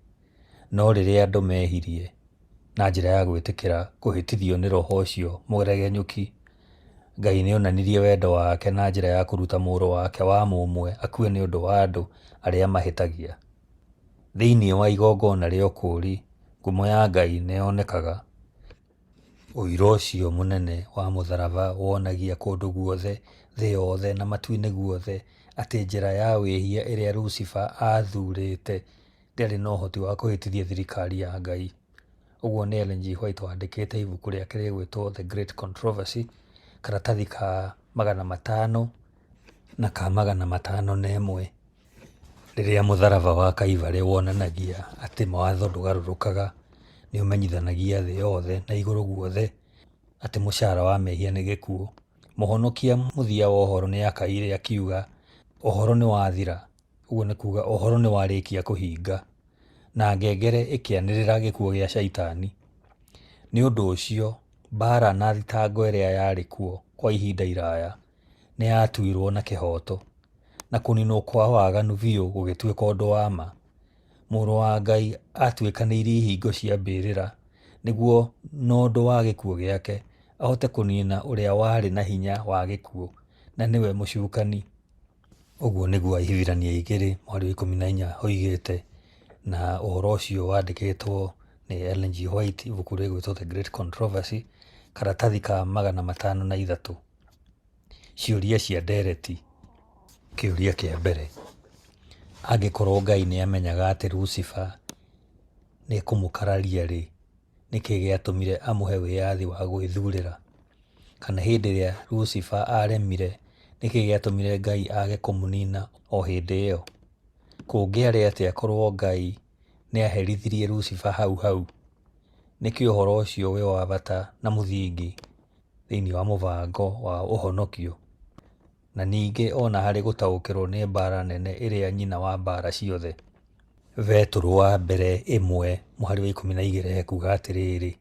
No rĩrĩa andũ mehirie na njĩra ya gwĩtĩkĩra kũhĩtithio nĩ roho ũcio mũregenyũki, Ngai nĩ onanirie wendo wake na njĩra ya kũruta Mũrũ wake wa mũmwe akue nĩ ũndũ wa andũ arĩa mahĩtagia. Thĩinĩ wa igongona rĩa ũkũũri, ngumo ya Ngai nĩ yonekaga. Ũira ũcio mũnene wa mũtharaba wonagia kũndũ guothe, thĩ yothe na matu-inĩ guothe atĩ njĩra ya wĩhia ĩrĩa Lucifer aathurĩte. Ndĩarĩ na ũhoti wa kũhĩtithia thirikari ya Ngai. Ũguo nĩ Ellen G. White wandĩkĩte ibuku rĩake rĩgwĩtwo The Great Controversy, karatathi ka 500 na ka 501. Rĩrĩa mũtharaba wa Kaibarĩ wonanagia atĩ mawatho ndũgarũrũkaga, nĩ ũmenyithanagia thĩ yothe na igũrũ guothe atĩ mũcara wa mehia nĩ gĩkuũ. Mũhonokia mũthia wa ũhoro nĩ akaire akiuga, ũhoro nĩ wathira, ũguo nĩ kuga ũhoro nĩ warĩkia kũhinga, na ngengere ĩkĩanĩrĩra gĩkuũ gĩa Shaitani. Nĩ ũndũ ũcio, mbaara na thitango ĩrĩa yarĩ kuo kwa ihinda iraya nĩ yatuirwo na kĩhooto, na kũninwo kwa waganu biũ gũgĩtuĩka ũndũ wa ma. Mũrũ wa Ngai aatuĩkanĩirie ihingo cia mbĩrĩra nĩguo na ũndũ wa gĩkuũ gĩake ahote kũniina ũrĩa warĩ na hinya wa gĩkuũ, na nĩwe mũcukani. Ũguo nĩguo Ahibirania igĩrĩ mweri wa 14 oigĩte, na ũhoro ũcio wandĩkĩtwo nĩ Ellen G. White ibuku rĩgwĩtwo The Great Controversy, karatathi ka 503. Ciũria cia ndereti. Kĩũria kĩa mbere, angĩkorwo Ngai nĩ amenyaga atĩ Lucifer nĩ ekũmũkararia-rĩ, nĩkĩ gĩatũmire amũhe wĩyathi wa gwĩthurĩra? Kana hĩndĩ ĩrĩa Lucifer aremire, nĩkĩ gĩatũmire Ngai age kũmũnina o hĩndĩ ĩyo? Kũngĩarĩ atĩa korwo Ngai nĩ aherithirie Lucifer hau hau? Nĩkĩ ũhoro ũcio wĩ wa bata na mũthingi thĩinĩ wa mũbango wa ũhonokio? Na ningĩ o na harĩ gũtaũkĩrũo nĩ mbaara nene ĩrĩa nyina wa mbaara ciothe? Betũrũ wa mbere ĩmwe mũhari wa 12 ekuuga atĩrĩrĩ,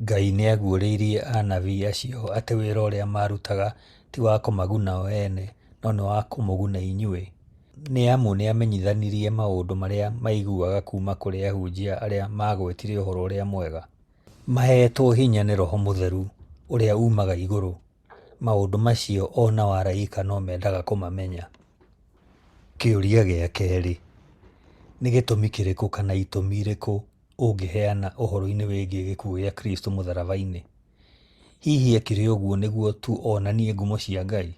Ngai nĩaguũrĩirie anabii acio atĩ wĩra ũrĩa maarutaga ti wa kũmaguna o ene, no nĩ wa kũmũguna inyuĩ. Nĩ amu nĩamenyithanirie maũndũ marĩa maiguaga kuuma kũrĩ ahunjia arĩa maagwetire Ũhoro-ũrĩa-Mwega. Maheetwo hinya nĩ Roho Mũtheru ũrĩa uumaga igũrũ, maũndũ macio o nao araika no mendaga kũmamenya. Kĩũria gĩa kerĩ, Nĩ gĩtũmi kĩrĩkũ kana itũmi irĩkũ ũngĩheana ũhoro-inĩ wĩgiĩ gĩkuũ gĩa Kristo mũtharaba-inĩ? Hihi ekire ũguo nĩguo tu onanie ngumo cia Ngai?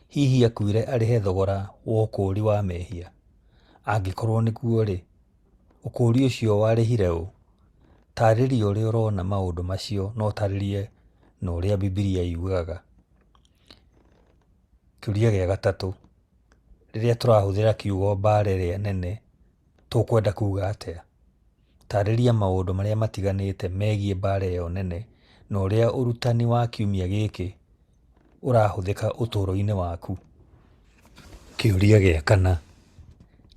Hihi akuire arĩhe thogora wa ũkũũri wa mehia? Angĩkorũo nĩguo-rĩ, ũkũũri ũcio warĩhire ũ? Taarĩria ũrĩa ũrona maũndũ macio na ũtaarĩrie na ũrĩa Bibilia yugaga. Kĩũria gĩa gatatũ, Rĩrĩa tũrahũthĩra kiugo mbaara ĩrĩa nene, tũkwenda kuuga atĩa? Taarĩria maũndũ marĩa matiganĩte megiĩ mbaara ĩyo nene na ũrĩa ũrutani wa kiumia gĩkĩ ũrahũthĩka ũtũũro-inĩ waku. Kĩũria gĩa kana,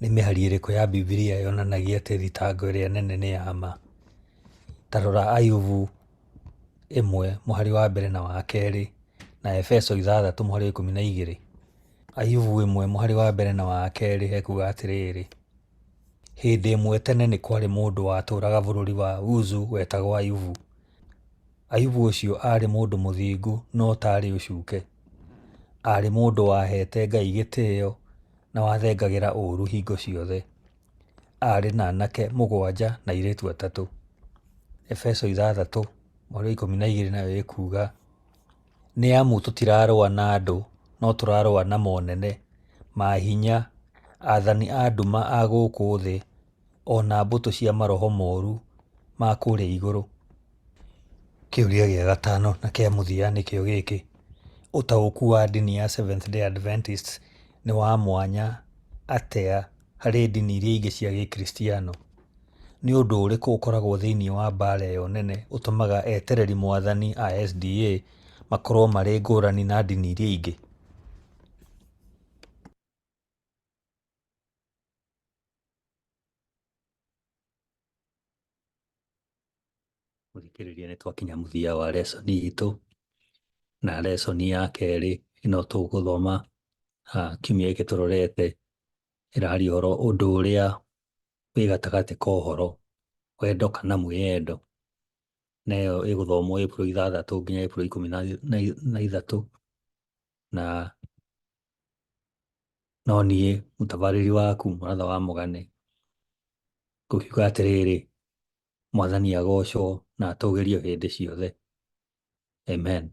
Nĩ mĩhari ĩrĩkũ ya Bibilia yonanagia atĩ thitango ĩrĩa nene nĩ ya ma? Ta rora Ayubu ĩmwe mũhari wa mbere na wa kerĩ na Efeso ithathatũ mũhari wa 12. Ayubu ĩmwe mũhari wa mbere na wa kerĩ hekuga atĩrĩrĩ, Hĩndĩ ĩmwe tene nĩ kwarĩ mũndũ watũũraga bũrũri wa Uzu wetagwo Ayubu. Ayubu ũcio aarĩ mũndũ mũthingu no ũtaarĩ ũcuke. Aarĩ mũndũ waheete Ngai gĩtĩo na wathengagĩra ũũru hingo ciothe. Aarĩ na anake mũgwanja na airĩtu atatũ. Efeso ithathatũ mweri wa 12 nayo ĩkuuga, Nĩ amu tũtirarũa na andũ no tũrarũa na monene, mahinya, aathani a nduma a gũkũ thĩ o na mbũtũ cia maroho moru ma kũrĩa igũrũ. Kĩũria gĩa gatano na kĩa mũthia nĩkĩo gĩkĩ, Ũtaũku wa ndini ya Seventh-day Adventists nĩ wa mwanya atĩa harĩ ndini iria ingĩ cia Gĩkristiano? Nĩ ũndũ ũrĩkũ ũkoragwo thĩinĩ wa mbaara ĩyo nene ũtũmaga etereri Mwathani a SDA makorũo marĩ ngũrani na ndini iria ingĩ? Mũthikĩrĩria nĩ twakinya mũthia wa lesson itũ, na lesson ya kerĩ ĩno tũgũthoma kiumia gĩkĩ tũrorete ĩraria ũhoro ũndũ ũrĩa wĩ gatagatĩ ka ũhoro, wendo kana mwĩyendo, na ĩyo ĩgũthomwo April 6 nginya April 13 na no niĩ mũtabarĩri waku Mũratha wa Mũgane ngũkiuga atĩrĩrĩ, Mwathani agocwo na atũgĩrio hĩndĩ ciothe. Amen.